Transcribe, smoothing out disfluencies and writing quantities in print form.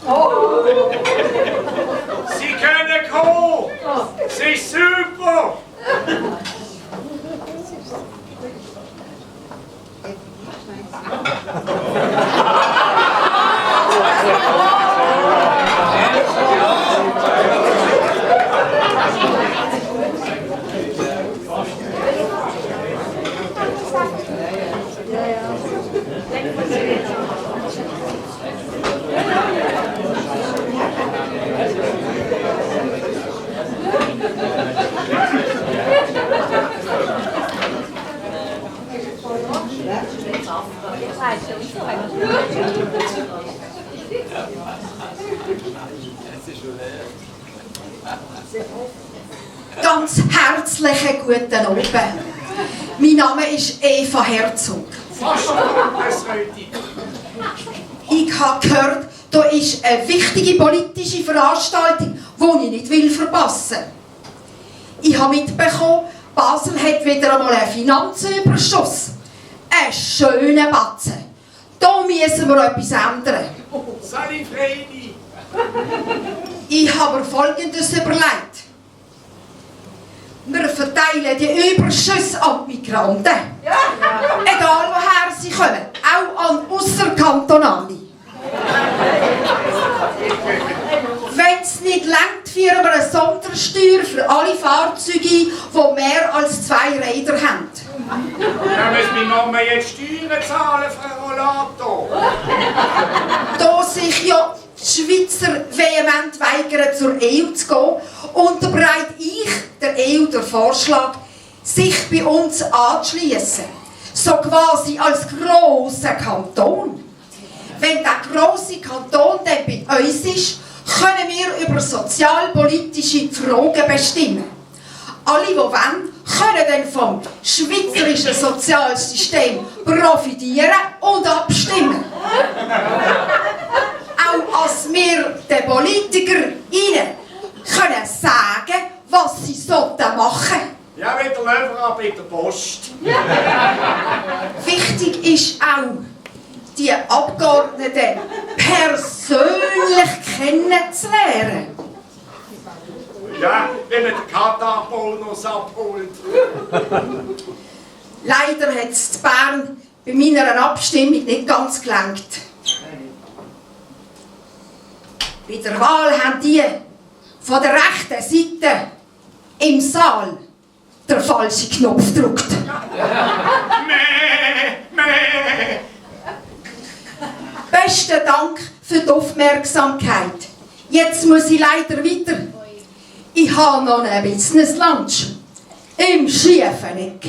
Oh. Sie können kommen! Sie ist super! Ganz herzlichen guten Abend. Mein Name ist Eva Herzog. Fast Bundesrätin. Ich habe gehört, da ist eine wichtige politische Veranstaltung, die ich nicht verpassen will. Ich habe mitbekommen, Basel hat wieder einmal einen Finanzüberschuss. Ein schöner Batzen. Da müssen wir etwas ändern. Sali Fredi. Ich habe mir Folgendes überlegt. Wir verteilen die Überschüsse an die Migranten. Egal woher sie kommen. Auch an Ausserkantonale. Wenn es nicht reicht, führen wir eine Sondersteuer für alle Fahrzeuge, die mehr als 2 Räder haben. Da müssen wir noch mehr jetzt Steuern zahlen, Frau Rollato. Da sich ja die Schweizer vehement weigern, zur EU zu gehen, unterbreite ich der EU den Vorschlag, sich bei uns anzuschließen. So quasi als grosser Kanton. Wenn der grosse Kanton dann bei uns ist, können wir über sozialpolitische Fragen bestimmen. Alle, die wollen, können dann vom schweizerischen Sozialsystem profitieren und abstimmen. Auch als wir den Politikern können sagen, was sie machen sollten. Ja, mit der Löwer bei der Post. Wichtig ist auch, die Abgeordneten persönlich kennenzulernen. Ja, wenn man den Katar-Bonus abholt. Leider hat es in Bern bei meiner Abstimmung nicht ganz gelangt. Bei der Wahl haben die von der rechten Seite im Saal den falschen Knopf gedrückt. Mäh. Besten Dank für die Aufmerksamkeit. Jetzt muss ich leider weiter. Ich habe noch einen Business Lunch im Schiefeneck.